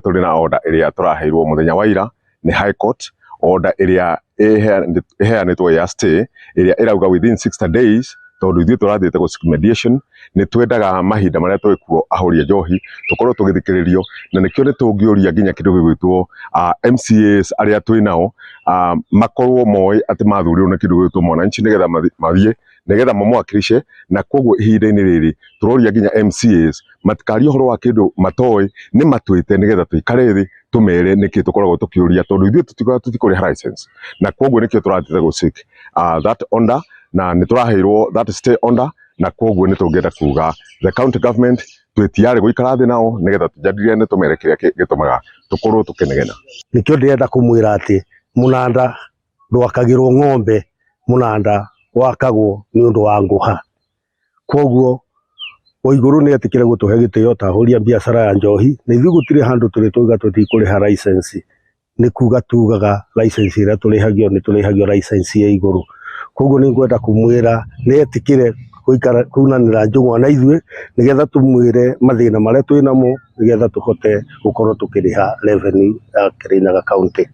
tũrĩ na order ĩrĩa tũraheirwo mũthenya wa ira nĩ High Court, order ĩrĩa ĩheanĩtwo ya stay ĩrĩa ĩrauga within 60 days, tondũ ithuĩ tũrathiĩte gũ seek mediation, nĩ twendaga mahinda marĩa twĩ kuo ahũri a njohi tũkorwo tũgĩthikĩrĩrio, na nĩkĩo nĩ tũngĩũria nginya kĩndũ gĩgwĩtwo MCAs arĩa twĩ nao makorwo moĩ atĩ mathurirwo nĩ kĩndũ gĩgwĩtwo mwananchi nĩgetha mathiĩ nĩgetha mamwakilishe. Na koguo ihinda-inĩ rĩrĩ tũroria nginya MCAs matikarie ũhoro wa kĩndũ matoĩ, nĩ matwĩte nĩgetha tũikare thĩ tũmere nĩkĩ tũkoragwo tũkĩũria, tondũ ithuĩ tũtikoragwo tũtikũrĩha license, na koguo nĩkĩo tũrathiĩte gũ seek that order, na nĩ tũraheirwo that stay order. Na koguo nĩ tũngĩenda kuga the county government twĩ tayari gũikara thĩ nao nĩgetha tũjadiliane, tũmere kĩrĩa gĩtũmaga tũkorwo tũkĩnegena. Nĩkĩo ndĩrenda kũmwĩra atĩ mũnanda ndwakagĩrwo ng'ombe, mũnanda wakagwo nĩ ũndũ wa ngũha. Koguo Waigũrũ nĩ etĩkĩre gũtũhe gĩtĩo ta ahũri a biacara ya njohi, na ithuĩ gũtirĩ handũ tũrĩ twauga tũtikũrĩha license. Nĩ kuga tugaga license ĩrĩa tũrĩhagio nĩ tũrĩhagio license ya igũrũ. Koguo nĩ ngwenda kũmwĩra nĩ etĩkĩre gũikara kunanĩra njũng'wa na ithuĩ nĩgetha tũmwĩre mathĩna marĩa twĩ namo, nĩgetha tũhote gũkorwo tũkĩrĩha revenue ya Kirinyaga County.